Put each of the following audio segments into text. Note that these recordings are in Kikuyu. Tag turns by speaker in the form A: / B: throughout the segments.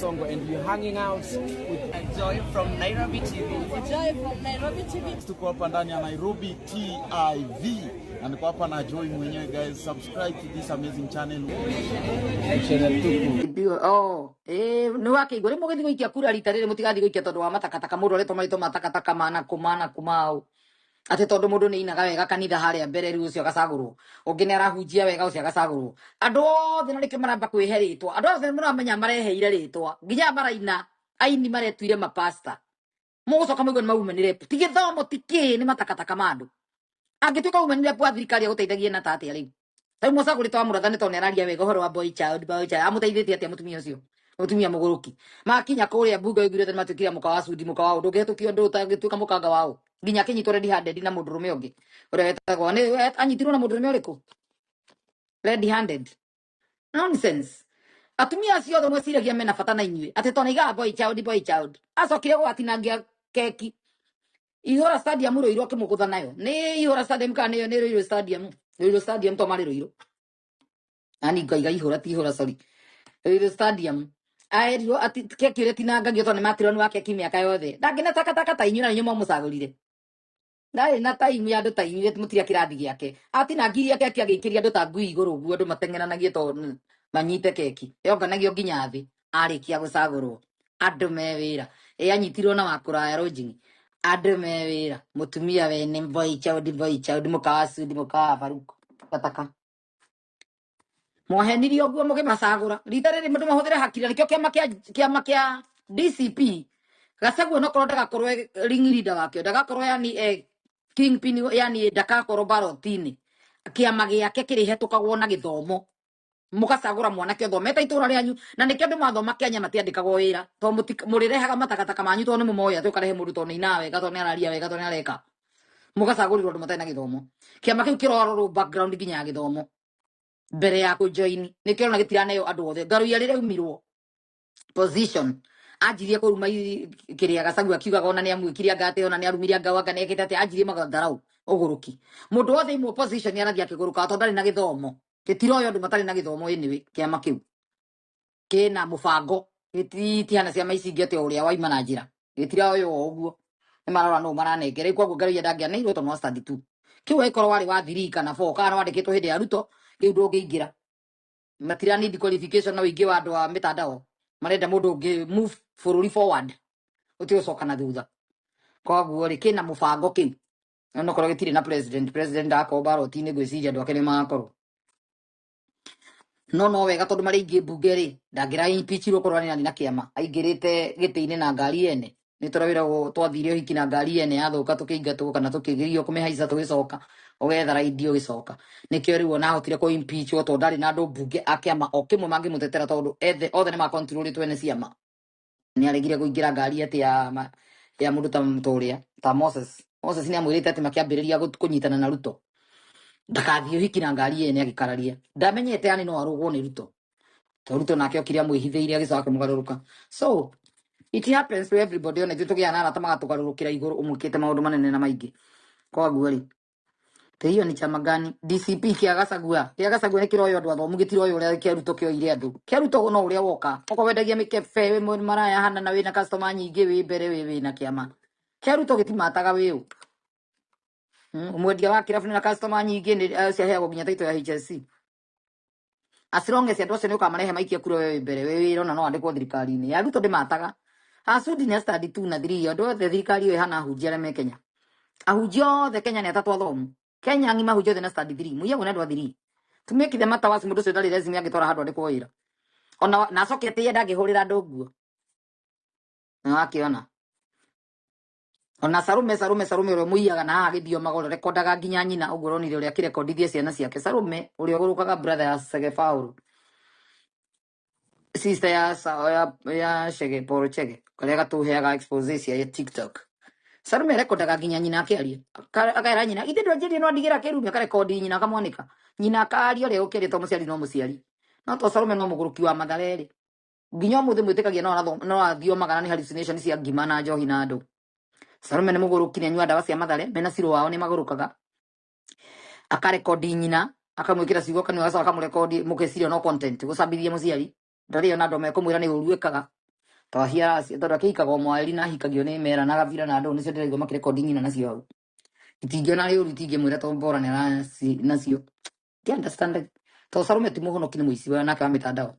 A: Onsongo and we're hanging out with
B: Joy from Nairobi TV.
C: Joy from Nairobi TV.
D: Tuko hapa ndani ya Nairobi TV na niko hapa na Joy mwenyewe. Guys, subscribe to this amazing channel.
A: Channel Tuku.
E: Ndio, oh, nĩ wakĩigua rĩ mũgĩthiĩ gũikia kura rita rĩrĩ mũtigathiĩ gũikia tondũ wa matakataka mũndũ aretwo marĩtwa ma takataka mana kũ mana kũ mau atĩ tondũ mũndũ nĩ ainaga wega kanitha harĩa mbere rĩu ũcio agacagũrwo, ũngĩ nĩ arahunjia wega ũcio agacagũrwo. Andũ othe na nĩkĩo maramba kwĩhe rĩtwa, andũ othe mũramenya mareheire rĩtwa nginya maraina aini maretuire mapasta, mũgũcoka mũigue nĩ maumanire ti gĩthomo ti kĩ, nĩ matakataka ma andũ. Angĩtuĩka umanire wa thirikari agũteithagia na ta atĩa rĩu? Rĩu mũcagũrĩte wa Mũratha nĩ tondũ nĩ araria wega ũhoro wa boy child, boy child amũteithĩtie atĩa mũtumia ũcio, mũtumia mũgũrũki? Makinya kũrĩa mbunge oigire atĩ nĩmatuĩkire mũka wa Sudi, mũka wa ũndũ ũngĩhetũkia ũndũ ũtangĩtuĩka mũkanga wao, nginya akĩnyitwo red handed na mũndũrũme ũngĩ ũrĩa wetagwo nĩ anyitirwo na mũndũrũme ũrĩkũ red handed. Nonsense. Atumia acio othe mweciragia mena bata na inyuĩ atĩ tondũ nĩaigaga boy child, boy child, acokire gũgatinangia keki Ihũra Stadium Ruiru akĩmũgũtha nayo. Nĩ Ihũra Stadium kana nĩyo nĩ Ruiru Stadium? Ruiru Stadium to marĩ Ruiru. Nani ngaiga Ihũra ti Ihũra, sorry. Ruiru Stadium. Aerirwo ati keki ũrĩa tinangagio tondũ nĩ matirwo nĩ wa keki mĩaka yothe. Ndangĩ na takataka ta inyuĩ na inyuĩ mwamũcagũrire. Ndarĩ na time ya andũ ta inyuĩ mũtirĩ kĩrathi gĩake. Atinangirie keki agĩikĩria andũ ta ngui igũrũ ũguo andũ mateng'eranagie tondũ manyite keki. Yonganagio nginya thĩ arĩkia gũcagũrwo. Andũ me wĩra. Ĩ anyitirwo na wa kũraya rũnjingi. Andũ me wĩra. Mũtumia wene boy child, boy child, mũka wa Sudi, mũka wa Faruku. Takataka. Mwahenirie ũguo mũkĩmacagũra. Rita rĩrĩ mũndũ mahũthĩre hakiri na nĩkĩo kĩama kĩa DCP Gachagua nokorwo ndagakorwo e ring leader wakĩo, ndagakorwo yani kingpin, yani ndagakorwo ballot-inĩ, kĩama gĩake kĩrĩhetũkagwo na gĩthomo. Mũgacagũra mwanake ũthomete itũra rĩanyu na nĩkĩo andũ mathoma Kenya matiandĩkagwo wĩra tondũ mũrĩrehaga matakataka manyu tondũ nĩ mũmoĩ atĩ ũkarehe mũndũ tondũ nĩ ainaga wega, tondũ nĩ araria wega, tondũ nĩ areka. Mũgacagũrĩrwo andũ matarĩ na gĩthomo. Kĩama kĩu kĩrororwo background nginya ya gĩthomo mbere ya kũjoin, nĩkĩo ũrona gĩtiraneo andũ othe. Ngaruiya rĩrĩa aumirwo position anjirie kũruma kĩrĩa Gachagua akiugaga ona nĩ amwĩkire anga atĩ ona nĩ arumire anga anga nĩ ekĩte atĩ anjirie matharau ũgũrũki. Mũndũ wothe imwe position arathiĩ akĩgũrũkaga tondũ ndarĩ na gĩthomo. Gĩtiroyo andũ matarĩ na gĩthomo. Anyway, kĩama kĩu kĩna mũbango, gĩtihana ciama ici ingĩ atĩ o ũrĩa waima na njĩra gĩtiroywo o ũguo, nĩ marora nũ maranengera. Rĩu koguo Ngaruiya ndangĩaneirwo tondũ no standard two kĩu angĩkorwo warĩ wa 3 kana 4 kana wandĩkĩtwo hĩndĩ ya Ruto, kĩu ndũngĩingĩra. Matira need qualification na ũingĩ wa andũ a mĩtandao, marenda mũndũ ũngĩ move bũrũri forward ũtigũcoka na thutha. Koguo rĩ, kĩna mũbango kĩu onokorwo gĩtirĩ na president, president ndakorwo ballot-inĩ, ngwĩciria andũ ake nĩ magakorwo no wega tondũ marĩ aingĩ mbunge rĩ, ndangĩra impeachirwo korwo nĩ na kĩama aingĩrĩte gĩtĩ-inĩ na ngari ene. Nĩ tũrawĩragwo twathire ũhiki na ngari ene yathũka tũkĩingatwo kana tũkĩgerio kũmĩhaica tũgĩcoka ũgetha raidi ũgĩcoka. Nĩkĩo rĩu ona ahotire kũ impeachwo tondũ ndarĩ na andũ mbunge a kĩama o kĩmwe mangĩmũtetera tondũ ethe othe nĩ makontrolĩtwo ene ciama. Nĩ aregire kũingĩra ngari atĩ ya mũndũ ta ũrĩa ta Moses. Moses nĩ amwĩrĩte atĩ makĩambĩrĩria kũnyitana na Ruto ndakathiĩ ũhiki na ngari ene, agĩkararia ndamenyete yani no arũgwo nĩ Ruto to Ruto nake okire amwĩhithĩire agĩcoka akĩmũgarũrũka. So it happens to everybody, ona ithuĩ tũgĩaga na arata magatũgarũrũkĩra igũrũ ũmwĩkĩte maũndũ manene na maingĩ. Koguo rĩ, te hiyo ni chama gani? DCP kĩa Gachagua, kĩa Gachagua nĩ kĩroyo andũ athomu, gĩtiroyo ũrĩa kĩa Ruto kĩoire andũ. Kĩa Ruto no ũrĩa woka okorwo wendagia mĩkebe wĩ maraya hana na wĩna customer nyingĩ wĩ mbere wĩ wĩna kĩama kĩa Ruto gĩtimataga wĩũ. Mwendia wa kĩrabu na customer nyingĩ nĩ acio aheagwo nginya title ya HSC, as long as andũ acio nĩ ũkamarehe maikie kura, we wĩ mbere wĩ wĩra ona no andĩkwo thirikari-inĩ ya Ruto ndĩmataga. Asudi nĩ standard 2 na 3, andũ othe thirikari ĩyo ĩhana ahunjia arĩa me Kenya. Ahunjia othe Kenya nĩ atatũ athomu Kenya ng'ima, ahunjia othe na standard 3 mũiyagwo nĩ andũ a 3 to make the matter worse. Mũndũ ũcio ndarĩ resume angĩtwara handũ andĩkwo wĩra ona na acoke atĩye ndangĩhũrĩra andũ nguo nĩ wakĩona. Ona Sarume, Sarume, Sarume ũrĩa mũiyaga na haha gĩthiomaga ũrĩa rekondaga nginya nyina ũguo ũronire ũrĩa akĩrekondithia ciana ciake. Sarume ũrĩa ũgũrũkaga, brother ya Sege Paul, sister ya Chege Paul Chege karĩa gatũheaga expose cia TikTok. Sarume rekondaga nginya nyina akĩaria. Akaera nyina ithe ndwanjĩrire no ndigĩra kĩrumi, akarekondi nyina akamwanĩka nyina akaria ũrĩa gũkĩaria to mũciari no mũciari no to Sarume no mũgũrũki wa Mathare rĩ, nginya ũmũthĩ mwĩtĩkagia no no athiomaga na nĩ hallucination cia ngima na njohi na andũ. Sarume nĩ mũgũrũki, nĩ anyua ndawa cia Mathare mena cirũ wao nĩ magũrũkaga. Akarekondi nyina akamwĩkĩra ciugo kanua agacoka akamũrekondi mũkeciria no content gũcambithia mũciari ndarĩ ona andũ mekũmwĩra nĩ ũru ĩkaga. Twahia tondu akihikaga o mweri na ahikagio ni mera na gabira na andu nicio ndiraigua makirekondi nyina nacio hau. Itingiona riu itingimwira to mbora ni nacio. Ti understand. To Salome ti muhonoki ni muici wa nake wa mitandao.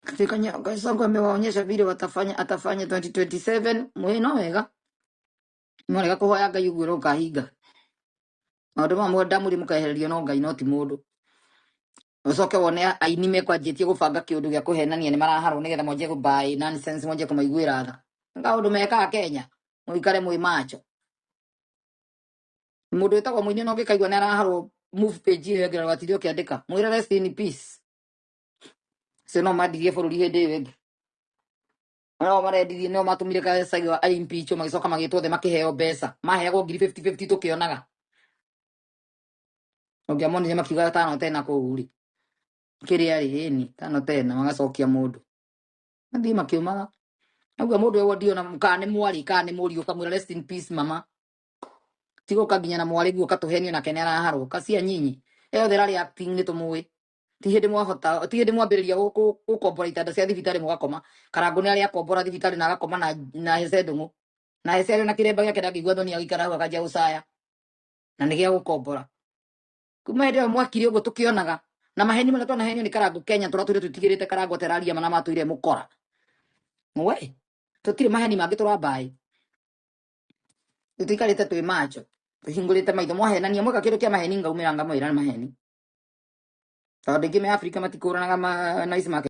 E: Katika Kasongo amewaonyesha vile watafanya atafanya 2027 mwe no wega. Mwarega kuhoya Ngai uguo ukahinga. Maundu ma mwenda muri mukehererio no Ngai no ti mundu. Ucoke wone aini mekwanjĩtie gũbanga kĩũndũ gĩa kũhenania nĩ maraharwo nĩgetha mwanjie gũbuy nonsense mwanjie kũmaiguĩra tha. Nĩ kaũndũ mekaga Kenya. Mũikare mwĩ macho. Mũndũ wĩtagwo mũini no ũngĩkaigua nĩ araharwo move page ĩyo ĩngĩ watinde ũkĩandĩka. Mwĩre rest in peace. Acio no mandirie bũrũri hĩndĩ ĩyo ĩngĩ. No marendirie no matũmire Gachagua impeach magĩcoka magĩtwo othe makĩheo mbeca. Maheagwo ngiri 50 50 tũkĩonaga. Ũngĩamonire makiuga tano tena kũu rĩ. Kĩrĩa rĩ ĩni tano tena magacokia mũndũ. Mathiĩ makiumaga. Auga mũndũ ewo ndiona kana nĩ mwarĩ kana nĩ mũriũ ũkamwĩra rest in peace mama. Tiga nginya na mwarĩ guo katũhenio nake nĩ araharwo. Kacia nyinyi. Ĩyo othe ĩrarĩ acting nĩ tũmũĩ. Ti hĩndĩ mwahota ti hĩndĩ mwambĩrĩria gũkombora itanda cia thibitarĩ mũgakoma. Karangũ nĩ arĩ akombora thibitarĩ na agakoma na Hece Ndung'u. Na Hece arĩ na kĩremba gĩake ndangĩigua thoni agĩikara hau akanjia gũcaya. Na nĩ gĩa gũkombora. Kuma hĩndĩ ĩyo mwakire ũguo tũkĩonaga. Na maheni marĩa twanahenio nĩ Karangũ Kenya tũratũire twĩtigĩrĩte Karangũ ateraria mana matũire mũkora. We tũtirĩ maheni mangĩ tũrambaĩ. Tũtikarĩte twĩ macho. Tũhingũrĩte maitho mwahenania mweka kĩndũ kĩa maheni ngaumĩra ngamwĩra nĩ maheni. Tondũ aingĩ me Afrika matikũranaga na ici make.